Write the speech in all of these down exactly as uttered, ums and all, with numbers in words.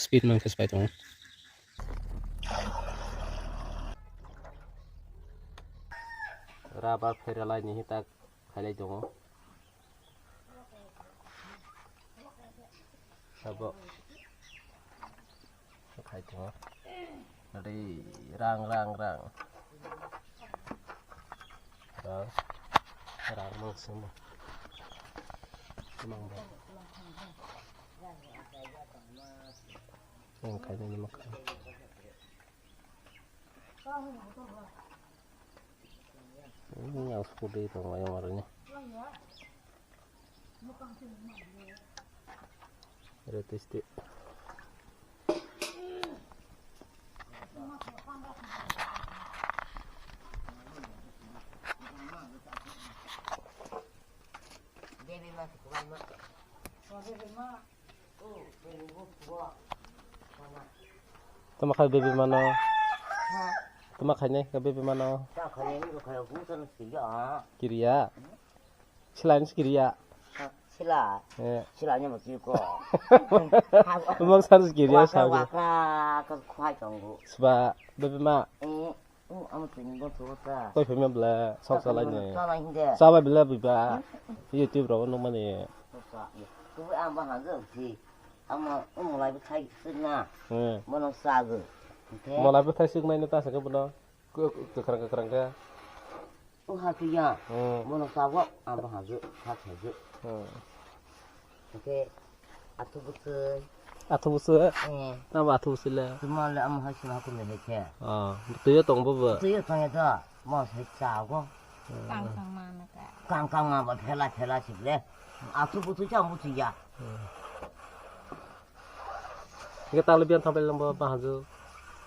Speed man khe swbai tongo. Rubber pheralai ni hitak khailai tongo. Sabo khai tongo. Ri rang, rang, rang. Rang, rang mang simo. Mang ba. Yang khai ni mak. Ini yang scooty tongo yang warni. Retisti. Tama khai baby mano. Tama khai nai ka baby mano. Kiriya. Silain kiriya. Sila. Eh. Sila ni mati ko. Umang sarus kiriya sa. Wakra ka khwai tongo. Sba baby ma. Eh. Oh, amo tini bo thugo ta. Koi phai ma bla sok salai ni. Salai hinde. Sabai bla biba. YouTube ro no mani. Sok sa. Kubu ang ba hangge uthi. Amo umulai bo thai sik na. Hmm. Bono sago. Oke. Mulai bo thai sik nai no ta sa ke bono. Kwkrang kwkrang ke. O ha tu ya. Hmm. Bono sago ang ba hangge kha thai ge. Hmm. Hwnkhe athubuchwi. Athubuchwi? Eh. Tamo athubuchwi le? Tamo le amo hai sima kunu hai khe. Ah, twiyo tong bo bo? Twiyo tong ya to. Mo sai chago. Kang kang ma na ka. Kang kang ma ba phela phela sik le. Athubuchwi cha buchwi ya. Hmm. Hingke talo biyan thapai lombo bahaju.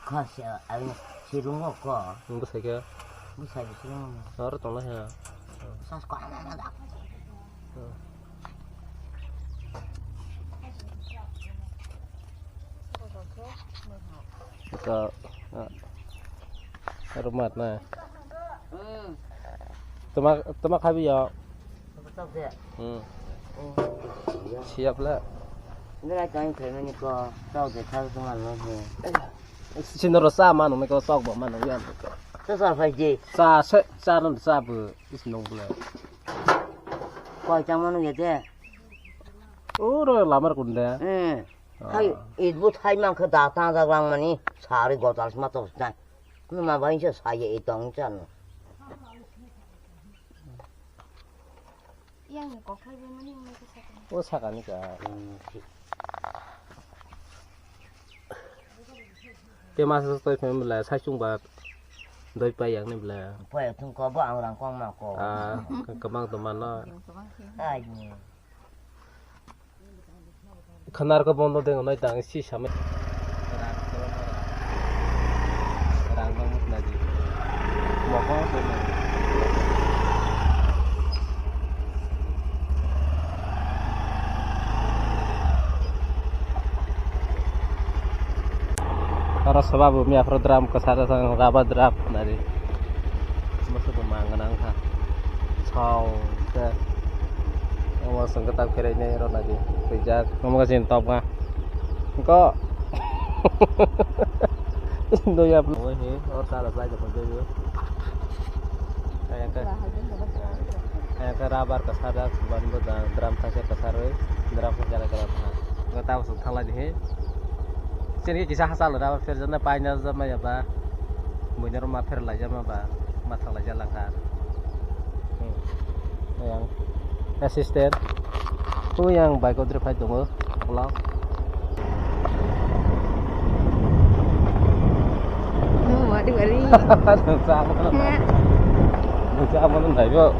Kha se, ai, sirungo ko. Bwsai khe? Bwsai bisingo. Oro tongla khe. Sas ko ama ma da. Ka, ah, rumat na. Hmm. Tama, tama khabi ya. Chok de. Hmm. Hmm. Siap le. Nilai tong khaimani ko, chok de thang tong ano he. Sino ro sa manu me ko sok bo manu yan. Sa sa phai je. Sa se, sa no sa bu, is no bu le. Koi chang manu ye de. O ro lamar kunde. Hmm. Ah. Hai, it bu thai mang khe da ta da lang mani, sari gotal sma to nai. Numa bai se sa ye it tong chan. Yang ni kok hai bai mani, mani ke sa. O sakani ka. Hmm. Te masa toi phem bela sai chung ba doi pai yang ni bela. Pai thung ko ba ang rang kong ma ko. Ah, kemang to mano. Ai ni. Khanar ko bondo deng noi tang si samai. Rang bang mutna di. Mokong to. Oro soba bo miya phoro drum kwchar rubber drum nari. Masa bo mang nang kha. Chao te. Omo sengke tak pherai nai oro nari. Rijak. Omo ka sin top nga. Ko. Indo ya. Omo he or ta la sai ko. Kaya ka. Kaya ka rubber kwchar rak ban bo drum thangsa kwcharwi. Drum thangsa kwcharwi. Nga tamo song thanglai di he. Chini kisa hachal rubber pherjaknai paina jakmaya ba. Buini rok ma pherlaijak ma ba. Ma thanglai jalangkha. Hmm. Yang assistant. Tu yang bike odre phai tongo. Ulo. No, wari wari. Nungsa amo nai. Nungsa amo nai bo.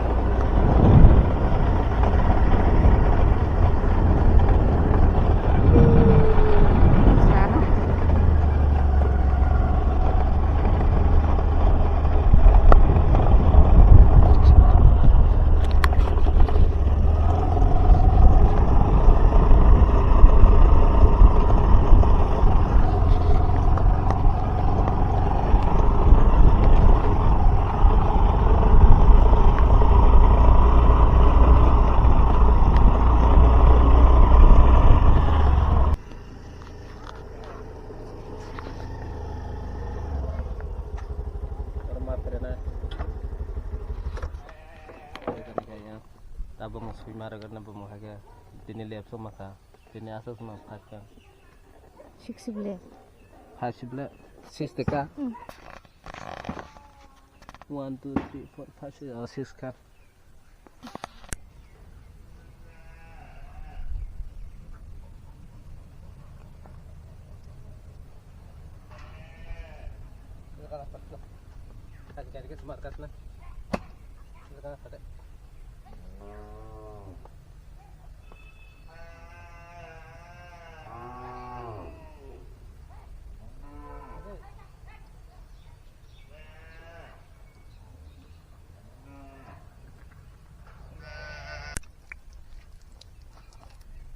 Abo mo sui mara gana bo mo hake. Tini lep so maka. Tini asa suma five ka. Six sibole. Five sibole. Six te ka. Hmm. One, two, three, four, five, six. Oh, six ka.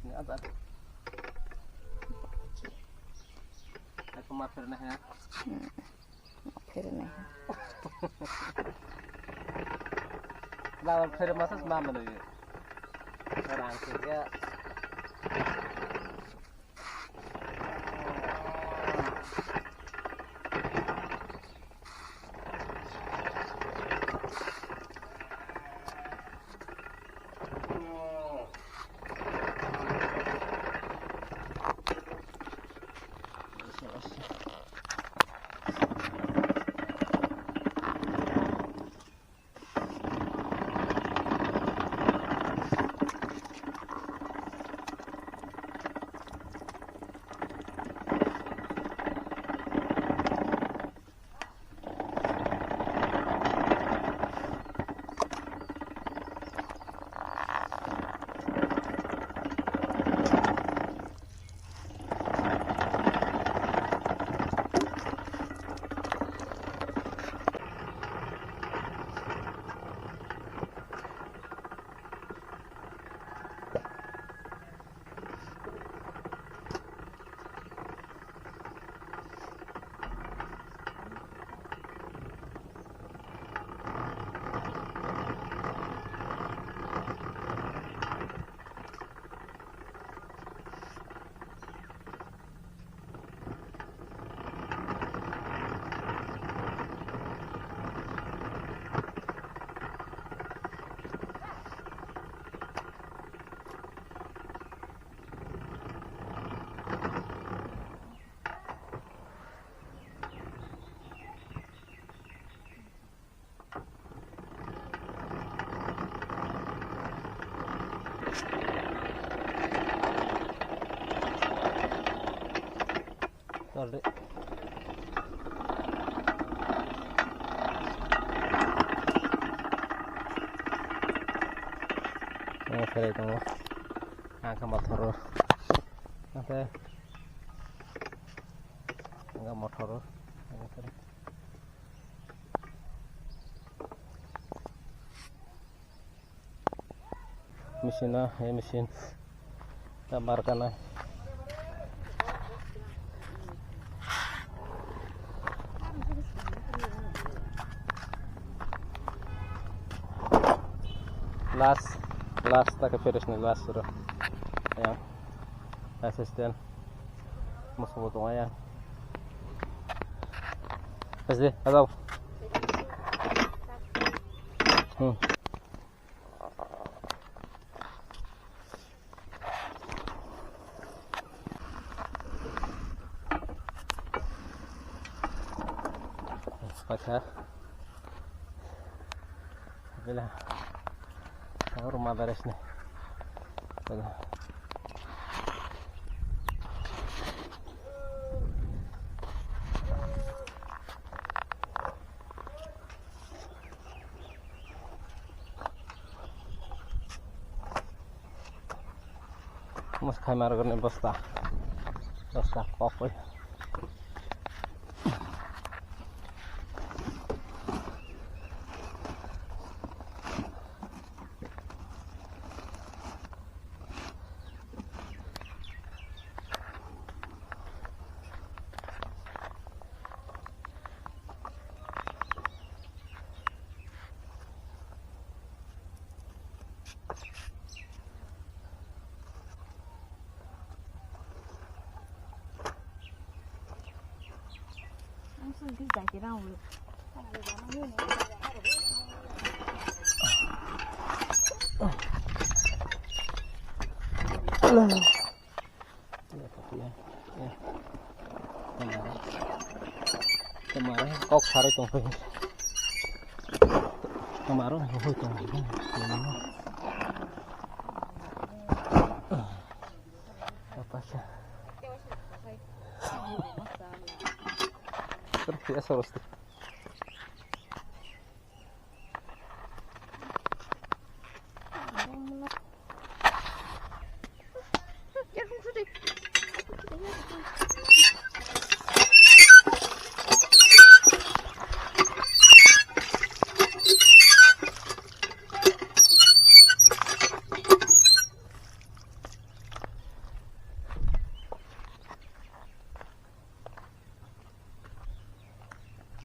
Ni ada. Aku maaf karena ya. Maaf karena ya. Lah, karena masa semua mana ya? Orang kerja. Tolde. Ang kherai tongo. Ang khe mothoro. Ang khe, ang khe mothoro. Ang khe. Machine o, he machine. Ta bar kana. Last, last ta ke finish ni last suru. Ya. Assistant. Musubo tongo ya. Asli, hello. Hmm. Pacha. Bila. Rumah beres nih. Bila. Mas khai mar gani bosta. Bosta kokoi. Tamara kok sarwi tongphai. Tamara hoi tongphai. Apa sih? Terus ya, terus.